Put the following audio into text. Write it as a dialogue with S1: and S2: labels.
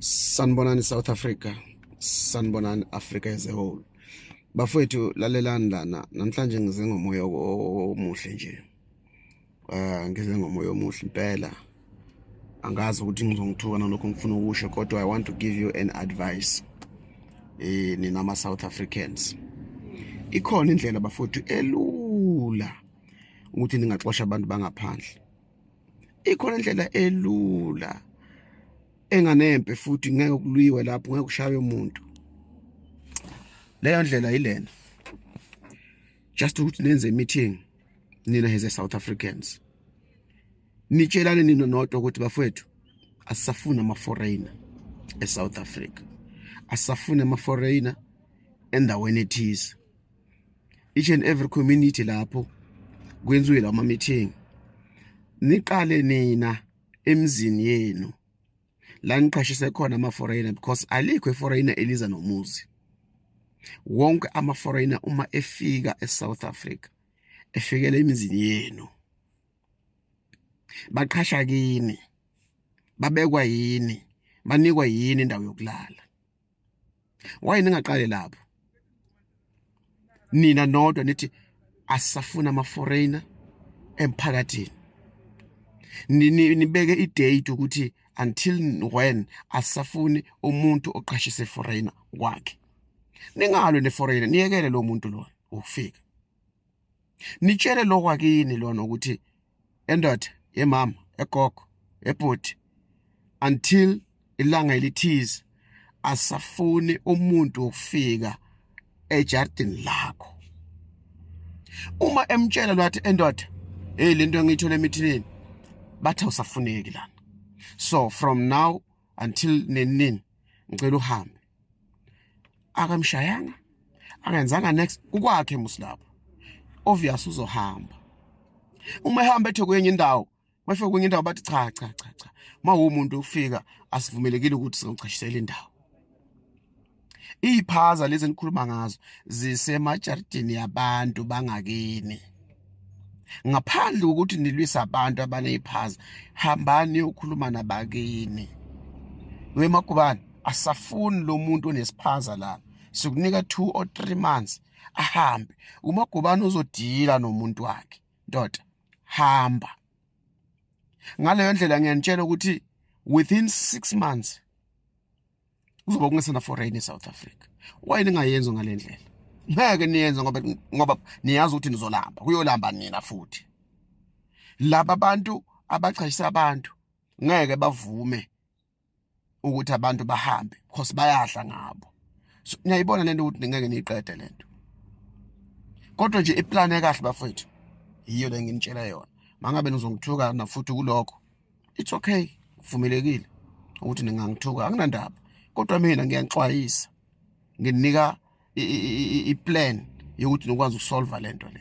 S1: Sanibonani South Africa, sanibonani Africa as a whole. Bafowethu, lalelani lana, namhlanje ngize ngomoya omuhle nje. Ngize ngomoya omuhle impela. Angazi ukuthi ngizongithuka nalokho ngifuna ukusho, kodwa I want to give you an advice. Nina ama South Africans. Ikhona indlela, bafowethu, elula ukuthi ningaxosha abantu bangaphandle. Ikhona indlela elula enganempe futhi ngeke kulwiwe lapho, ngeke kushaywe umuntu. Leyo ndlela yilena: just ukuthi nenze meeting nina as a South Africans, nitshelane nina nodwa ukuthi, bafowethu, asisafuna ama foreigner eSouth Africa, asisafuna ama foreigner endaweni ethize. Each and every community lapho kwenziwe lama meeting, niqale nina emzini yenu la niqashise khona ama-foreigner, because alikho i-foreigner eliza nomuzi. Wonke ama-foreigner uma efika e-South Africa efikela emizini yenu, baqhasha kini, babekwa yini, banikwa yini indawo yokulala. Why ningaqali lapho nina nodwa nithi asisafuna ama-foreigner emphakathini? Nibeke i-date ukuthi until when asisafuni umuntu oqashise foreigner kwakhe. Ningalwe ne-foreigner, niyekele lo muntu lona ukufika. Nitshele lo kwakini lona ukuthi, endoda, yemama, egogo, ebhuti, until ilanga elithize asafuni umuntu wokufika ejardini lakho. Uma emtshela lwathi, endoda, hey, lento engiyithole emithini, bathi awusafuneki lana, so from now until nini nini ngicela uhambe. Akamshayanga, akenzanga next, kukwakhe musilapho. Obvious uzohamba. Uma ehamba ethe kwenye indawo, mafika kwenye indawo bathi, cha, cha, cha, cha, mawumuntu ufika asivumelekile ukuthi singachashisela indawo. Iy'phaza lezi enikhuluma ngazo zisemajardini yabantu bangakini. Ngaphandle kokuthi nilwisa abantu abaney'phaza, hambani niyokhuluma nabakini. Wemagubane, asafuni lo muntu onesiphaza la, sikunika 2 or 3 months ahambe. Umagubane uzodila nomuntu wakhe. Ndoda, hamba. Ngaleyo ndlela ngiyanitshela ukuthi within 6 months kuzoba kungesena foreign eSouth Africa. Why ningayenzi ngale ndlela? Ngeke niyenze ngoba niyazi ukuthi nizolamba, kuyolamba nina futhi. Laba bantu abachashisa abantu ngeke bavume ukuthi abantu bahambe because bayadla ngabo. So niyayibona lento ukuthi ngeke niyiqede lento, kodwa nje i-plan ekahle, bafowethu, yiyo le nginitshela yona. Mangabe nizongithuka nafuthi kulokho, it's okay, kuvumelekile ukuthi ningangithuka, anginandaba, kodwa mina ngiyanixwayisa, nginika i-plan yokuthi nikwazi uku-solve lento le.